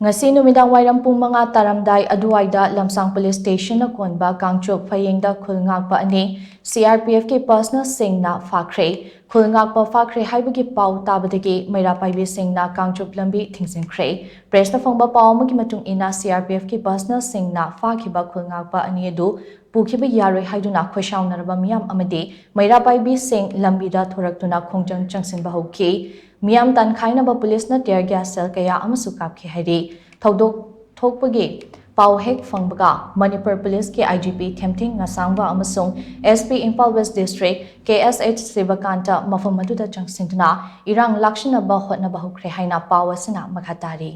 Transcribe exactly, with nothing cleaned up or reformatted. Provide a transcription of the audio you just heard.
ꯉꯁꯤ ꯅꯨꯃꯤꯗꯥꯡ ꯋꯥꯏꯔꯝ ꯄꯨꯡ ꯃꯉꯥ ꯇꯥꯔꯝꯗꯥꯏ ꯑꯗꯨꯋꯥꯏꯗ ꯂꯝꯁꯥꯡ ꯄꯨꯂꯤꯁ ꯁ꯭ꯇꯦꯁꯟꯅ ꯀꯣꯟꯕ ꯀꯥꯡꯆꯨꯞ ꯐꯌꯦꯡꯗ ꯈꯨꯜ ꯉꯥꯛꯄ ꯑꯅꯤ ꯁꯤ ꯑꯥꯔ ꯄꯤ ꯑꯦꯐꯀꯤ ꯄꯔꯁꯅꯦꯜꯁꯤꯡꯅ ꯐꯥꯈ꯭ꯔꯦ꯫ ꯈꯨꯜ ꯉꯥꯛꯄ ꯐꯥꯈ꯭ꯔꯦ ꯍꯥꯏꯕꯒꯤ ꯄꯥꯎ ꯇꯥꯕꯗꯒꯤ ꯃꯩꯔꯥ ꯄꯥꯏꯕꯤꯁꯤꯡꯅ ꯀꯥꯡꯆꯨꯞ ꯂꯝꯕꯤ ꯊꯤꯡꯖꯤꯟꯈ꯭ꯔꯦ꯫ ꯄ꯭ꯔꯦꯁꯅ ꯐꯪꯕ ꯄꯥꯎ ꯑꯃꯒꯤ ꯃꯇꯨꯡ ꯏꯟꯅ, ꯁꯤ ꯑꯥꯔ ꯄꯤ ꯑꯦꯐꯀꯤ ꯄꯔꯁꯅꯦꯜꯁꯤꯡꯅ ꯐꯥꯈꯤꯕ ꯈꯨꯜ ꯉꯥꯛꯄ ꯑꯅꯤ ꯑꯗꯨ ꯄꯨꯈꯤꯕ ꯌꯥꯔꯣꯏ ꯍꯥꯏꯗꯨꯅ ꯈꯣꯏꯁꯥꯎꯅꯔꯕ ꯃꯤꯌꯥꯝ ꯑꯃꯗꯤ ꯃꯩꯔꯥ ꯄꯥꯏꯕꯤꯁꯤꯡ ꯂꯝꯕꯤꯗ ꯊꯣꯔꯛꯇꯨꯅ ꯈꯣꯡꯖꯪ ꯆꯪꯁꯤꯟꯕ ꯍꯧꯈꯤ꯫ ꯃꯤꯌꯥꯝ ꯇꯥꯟꯈꯥꯏꯅꯕ ꯄꯨꯂꯤꯁꯅ tear gas shell ꯀꯌꯥ ꯑꯃꯁꯨ ꯀꯥꯞꯈꯤ ꯍꯥꯏꯔꯤ꯫ ꯊꯧꯗꯣꯛ ꯊꯣꯛꯄꯒꯤ ꯄꯥꯎ ꯍꯦꯛ ꯐꯪꯕꯒ ꯃꯅꯤꯄꯨꯔ ꯄꯨꯂꯤꯁꯀꯤ ꯑꯥꯏ ꯖꯤ ꯄꯤ ꯊꯦꯝꯊꯤꯡ ꯉꯁꯥꯡꯕ ꯑꯃꯁꯨꯡ S P Imphal west district K S H Shivakanta ꯃꯐꯝ ꯑꯗꯨꯗ ꯆꯪꯁꯤꯟꯗꯨꯅ ꯏꯔꯥꯡ ꯂꯥꯛꯁꯤꯟꯅꯕ ꯍꯣꯠꯅꯕ ꯍꯧꯈ꯭ꯔꯦ ꯍꯥꯏꯅ ꯄꯥꯎ ꯑꯁꯤꯅ ꯃꯈꯥ ꯇꯥꯔꯤ꯫